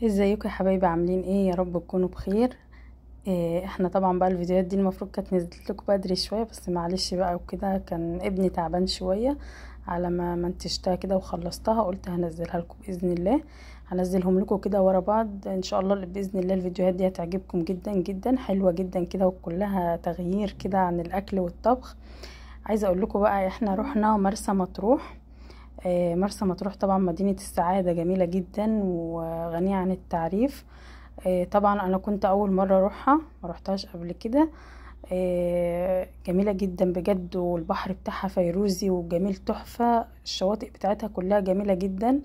ازيكم يا حبايبي؟ عاملين ايه؟ يا رب تكونوا بخير. احنا طبعا بقى الفيديوهات دي المفروض كانت نزلت لكم بدري شوية، بس معلش بقى وكده، كان ابني تعبان شوية على ما منتجتها كده وخلصتها، قلت هنزلها لكم باذن الله. هنزلهم لكم كده ورا بعض ان شاء الله باذن الله. الفيديوهات دي هتعجبكم جدا جدا، حلوة جدا كده وكلها تغيير كده عن الاكل والطبخ. عايزه اقول لكم بقى احنا رحنا مرسى مطروح. مرسى مطروح طبعا مدينة السعادة، جميلة جدا وغنية عن التعريف. طبعا انا كنت اول مرة اروحها، ما روحتهاش قبل كده. جميلة جدا بجد، والبحر بتاعها فيروزي وجميل تحفة، الشواطئ بتاعتها كلها جميلة جدا.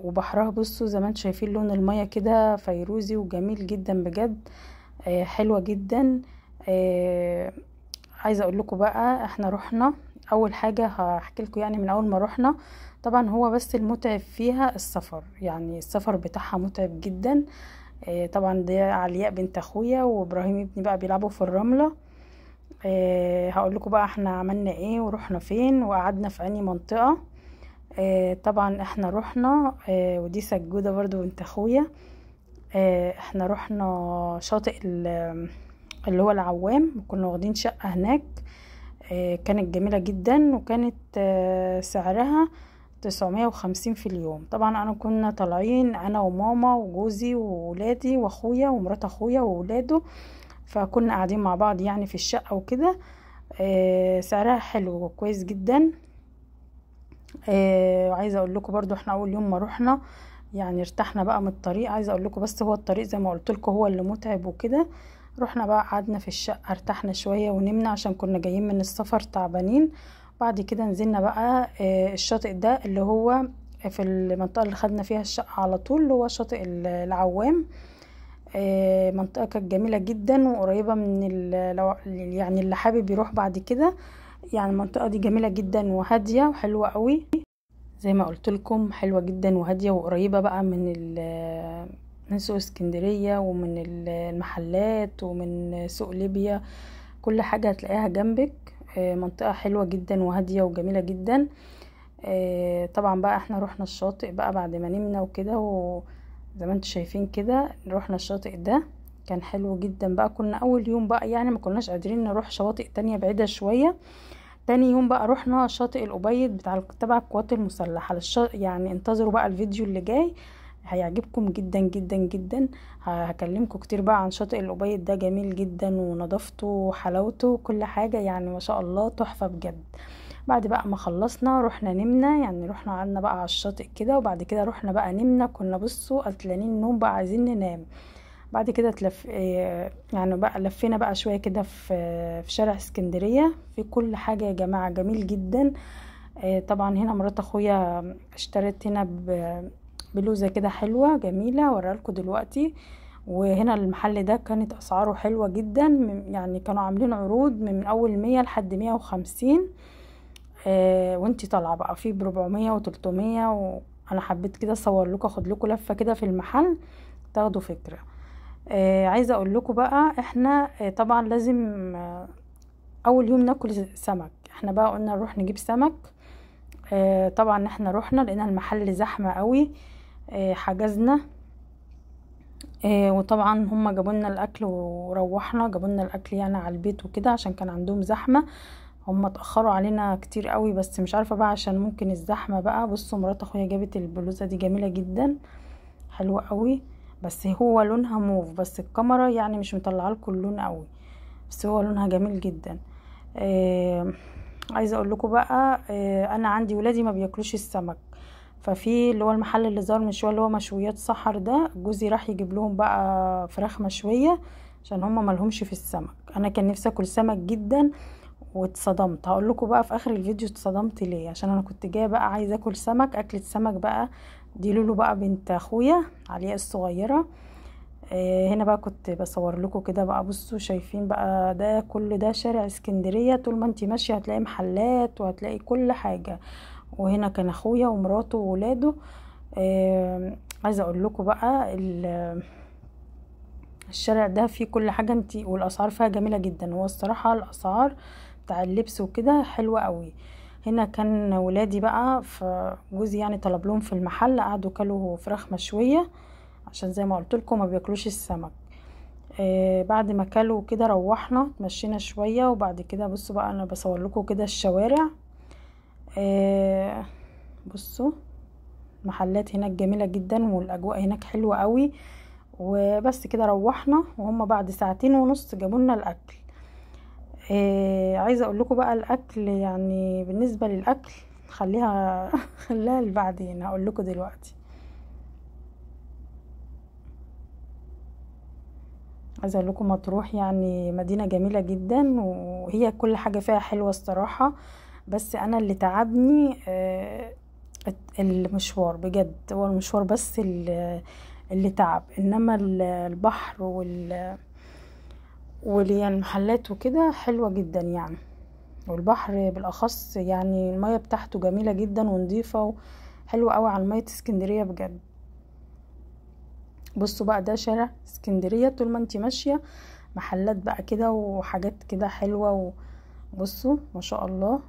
وبحرها بصوا زي ما انتم شايفين لون المية كده فيروزي وجميل جدا بجد، حلوة جدا. عايزة اقول لكم بقى احنا رحنا اول حاجة هحكي لكم يعني من اول ما رحنا. طبعا هو بس المتعب فيها السفر، يعني السفر بتاعها متعب جدا. طبعا دي علياء بنت اخويا وابراهيم ابني بقى بيلعبوا في الرملة. هقول لكم بقى احنا عملنا ايه ورحنا فين وقعدنا في انهي منطقة. طبعا احنا رحنا، ودي سجودة برضو بنت اخويا. احنا رحنا شاطئ اللي هو العوام، كنا واخدين شقة هناك. كانت جميلة جدا، وكانت سعرها 950 في اليوم. طبعا انا كنا طالعين انا وماما وجوزي وولادي واخويا ومرات اخويا وولاده، فكنا قاعدين مع بعض يعني في الشقة وكده. سعرها حلو وكويس جدا. وعايزة اقول لكم برضو احنا اول يوم ما رحنا يعني ارتحنا بقى من الطريق. عايزة اقول لكم بس هو الطريق زي ما قلت لكم هو اللي متعب وكده. رحنا بقى قعدنا في الشقة ارتحنا شوية ونمنا عشان كنا جايين من السفر تعبانين. بعد كده نزلنا بقى الشاطئ ده اللي هو في المنطقة اللي خدنا فيها الشقة على طول، اللي هو شاطئ العوام. منطقة كانت جميلة جدا وقريبة من يعني اللي حابب يروح بعد كده، يعني المنطقة دي جميلة جدا وهادية وحلوة قوي زي ما قلت لكم، حلوة جدا وهادية وقريبة بقى من سوق اسكندرية ومن المحلات ومن سوق ليبيا، كل حاجة هتلاقيها جنبك. منطقة حلوة جدا وهادية وجميلة جدا. طبعا بقى احنا رحنا الشاطئ بقى بعد ما نمنا وكده، وزي ما انتم شايفين كده رحنا الشاطئ ده كان حلو جدا بقى. كنا اول يوم بقى يعني ما كناش قادرين نروح شواطئ تانية بعيدة شوية. تاني يوم بقى رحنا شاطئ الأبيض بتاع تبع القوات المسلحة. يعني انتظروا بقى الفيديو اللي جاي هيعجبكم جدا جدا جدا. هكلمكم كتير بقى عن شاطئ الأبيض ده، جميل جدا ونظافته وحلاوته وكل حاجة، يعني ما شاء الله تحفة بجد. بعد بقى ما خلصنا رحنا نمنا، يعني رحنا قعدنا بقى على الشاطئ كده، وبعد كده رحنا بقى نمنا. كنا بصوا قتلانين نوم بقى عايزين ننام. بعد كده تلف يعني بقى لفينا بقى شوية كده في شارع اسكندرية، في كل حاجة يا جماعة جميل جدا. طبعا هنا مرات اخويا اشترت هنا بلوزة كده حلوة جميلة اوريها لكم دلوقتي. وهنا المحل ده كانت اسعاره حلوة جدا، يعني كانوا عاملين عروض من اول 100 لحد 150. وانتي طالعة بقى في ب400 و300. وانا حبيت كده اصور لكم اخد لكم لفة كده في المحل تاخدوا فكرة. عايزة اقول لكم بقى احنا طبعا لازم اول يوم ناكل سمك. احنا بقى قلنا نروح نجيب سمك. طبعا احنا رحنا لقينا المحل زحمة قوي. حجزنا، وطبعا هم جابوا لنا الاكل وروحنا، جابوا لنا الاكل يعني على البيت وكده عشان كان عندهم زحمة. هم اتاخروا علينا كتير قوي، بس مش عارفه بقى عشان ممكن الزحمة بقى. بصوا مرات اخويا جابت البلوزة دي جميلة جدا حلوة قوي، بس هو لونها موف، بس الكاميرا يعني مش مطلعه لكم اللون قوي، بس هو لونها جميل جدا. عايزه اقول لكم بقى انا عندي ولادي ما بياكلوش السمك، ففي اللي هو المحل اللي ظهر من شوية اللي هو مشويات سحر ده، جوزي راح يجيب لهم بقى فراخ مشوية عشان هم مالهمش في السمك. انا كان نفسي اكل سمك جدا واتصدمت، هقول لكم بقى في اخر الفيديو اتصدمت ليه، عشان انا كنت جاية بقى عايزه اكل سمك، اكله سمك بقى. دي لولو بقى بنت اخويا علياء الصغيرة. هنا بقى كنت بصور لكم كده بقى. بصوا شايفين بقى ده كل ده شارع اسكندرية، طول ما انتي ماشية هتلاقي محلات وهتلاقي كل حاجة. وهنا كان اخويا ومراته وولاده. عايزه اقول لكم بقى الشارع ده فيه كل حاجة انتي، والاسعار فيها جميلة جدا. هو الصراحة الاسعار بتاع اللبس وكده حلوة قوي. هنا كان ولادي بقى فجوزي يعني طلب لهم في المحل، قعدوا كلوا فراخ مشوية عشان زي ما قلت لكم ما بياكلوش السمك. بعد ما كلوا كده روحنا مشينا شوية، وبعد كده بصوا بقى انا بصور لكم كده الشوارع. بصوا محلات هناك جميلة جدا، والاجواء هناك حلوة قوي. وبس كده روحنا، وهم بعد 2.5 ساعة جابوا لنا الاكل. عايزه اقول لكم بقى الاكل، يعني بالنسبة للاكل خليها خليها لبعدين، هقول لكم دلوقتي. عايزه اقول لكم مطروح يعني مدينة جميلة جدا، وهي كل حاجة فيها حلوة الصراحة. بس انا اللي تعبني المشوار بجد، هو المشوار بس اللي تعب، انما البحر والمحلات وكده حلوة جدا يعني. والبحر بالاخص يعني المية بتاعته جميلة جدا ونظيفه وحلوه قوي على مية اسكندرية بجد. بصوا بقى ده شارع اسكندرية، طول ما انتي ماشية محلات بقى كده وحاجات كده حلوة. وبصوا ما شاء الله.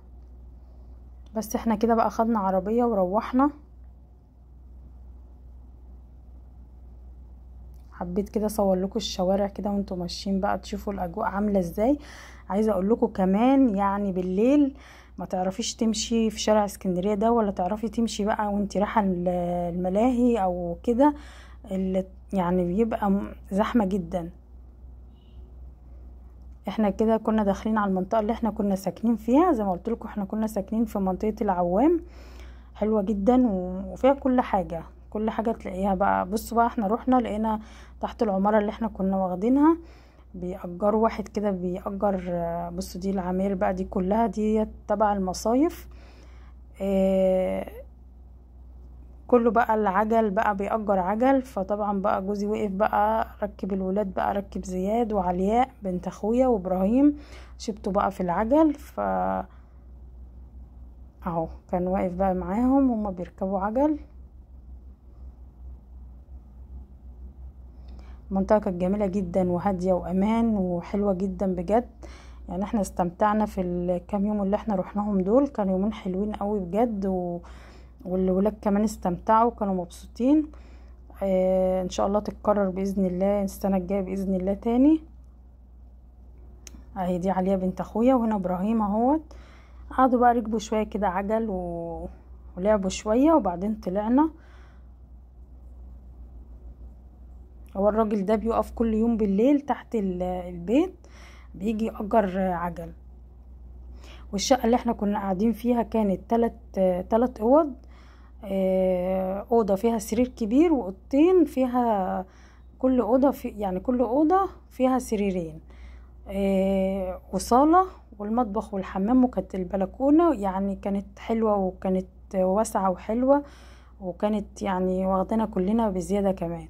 بس احنا كده بقى خدنا عربية وروحنا. حبيت كده اصور لكم الشوارع كده وانتم ماشيين بقى تشوفوا الاجواء عامله ازاي. عايزه اقول لكم كمان يعني بالليل ما تعرفيش تمشي في شارع اسكندرية ده، ولا تعرفي تمشي بقى وانت رايحة الملاهي او كده، اللي يعني بيبقى زحمة جدا. احنا كده كنا داخلين على المنطقة اللي احنا كنا ساكنين فيها، زي ما قلت لكم احنا كنا ساكنين في منطقة العوام، حلوة جدا وفيها كل حاجة، كل حاجة تلاقيها بقى. بصوا بقى احنا رحنا لقينا تحت العمارة اللي احنا كنا واخدينها بيأجروا واحد كده بيأجر. بصوا دي العماير بقى دي كلها دي تبع المصايف، اه كله بقى العجل بقى بيأجر عجل. فطبعا بقى جوزي وقف بقى ركب الولاد بقى، ركب زياد وعلياء بنت اخويا وابراهيم، شبته بقى في العجل. ف اهو كان واقف بقى معاهم هما بيركبوا عجل. المنطقة كانت جميلة جدا وهادية وامان وحلوة جدا بجد. يعني احنا استمتعنا في الكام يوم اللي احنا رحناهم دول، كانوا يومين حلوين قوي بجد، والولاد كمان استمتعوا كانوا مبسوطين. ان شاء الله تتكرر باذن الله السنة الجاية باذن الله تاني. اهي دي عليا بنت اخويا، وهنا ابراهيم اهوت. قعدوا بقى ركبوا شوية كده عجل ولعبوا شوية، وبعدين طلعنا. هو الراجل ده بيقف كل يوم بالليل تحت البيت بيجي يأجر عجل. والشقه اللي احنا كنا قاعدين فيها كانت تلات اوض، اوضة فيها سرير كبير واوضتين فيها كل اوضة في يعني كل اوضة فيها سريرين، وصاله والمطبخ والحمام، وكانت البلكونه يعني كانت حلوة وكانت واسعة وحلوه، وكانت يعني واخدانا كلنا بزيادة كمان.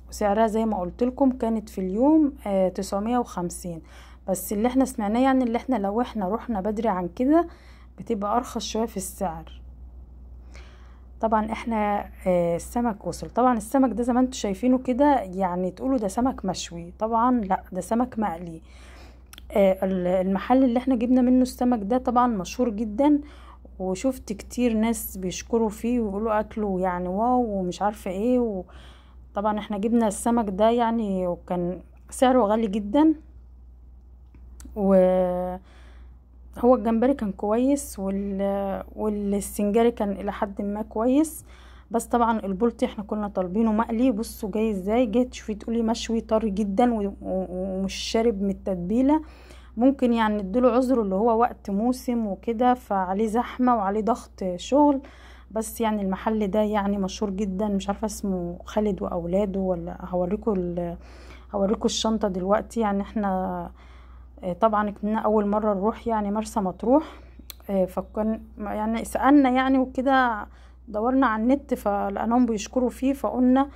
وسعرها زي ما قلت لكم كانت في اليوم 950، بس اللي احنا سمعناه يعني اللي احنا لو احنا رحنا بدري عن كده بتبقى ارخص شوية في السعر. طبعا احنا السمك وصل. طبعا السمك ده زي ما انتم شايفينه كده يعني تقولوا ده سمك مشوي، طبعا لا ده سمك مقلي. المحل اللي احنا جبنا منه السمك ده طبعا مشهور جدا، وشفت كتير ناس بيشكروا فيه ويقولوا اكله يعني واو ومش عارفه ايه. طبعا احنا جبنا السمك ده يعني وكان سعره غالي جدا، وهو الجمبري كان كويس والسنجاري كان الى حد ما كويس، بس طبعا البلطي احنا كنا طالبينه مقلي. بصوا جاي ازاي، جاي تشوفي تقولي مشوي، طري جدا ومش شارب من التتبيله. ممكن يعني نديله عذر اللي هو وقت موسم وكده فعليه زحمة وعليه ضغط شغل، بس يعني المحل ده يعني مشهور جدا، مش عارفه اسمه خالد واولاده ولا هوريكم الشنطة دلوقتي. يعني احنا طبعا كنا اول مرة نروح يعني مرسى مطروح، فكان يعني سالنا يعني وكده، دورنا على النت فلقيناهم بيشكروا فيه فقلنا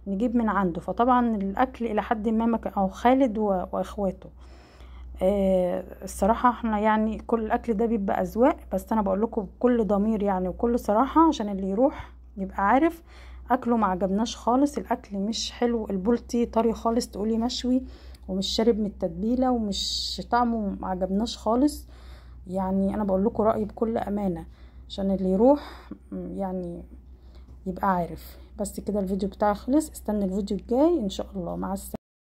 نجيب من عنده. فطبعا الاكل الى حد ما او خالد واخواته، الصراحة احنا يعني كل الاكل ده بيبقى اذواق، بس انا بقول لكم بكل ضمير يعني وكل صراحة عشان اللي يروح يبقى عارف اكله ما عجبناش خالص، الاكل مش حلو، البلطي طري خالص تقولي مشوي ومش شارب من التتبيله ومش طعمه ما عجبناش خالص. يعني انا بقول لكم رايي بكل امانه عشان اللي يروح يعني يبقى عارف. بس كده الفيديو بتاعي خلص، استنى الفيديو الجاي ان شاء الله. مع السلامة.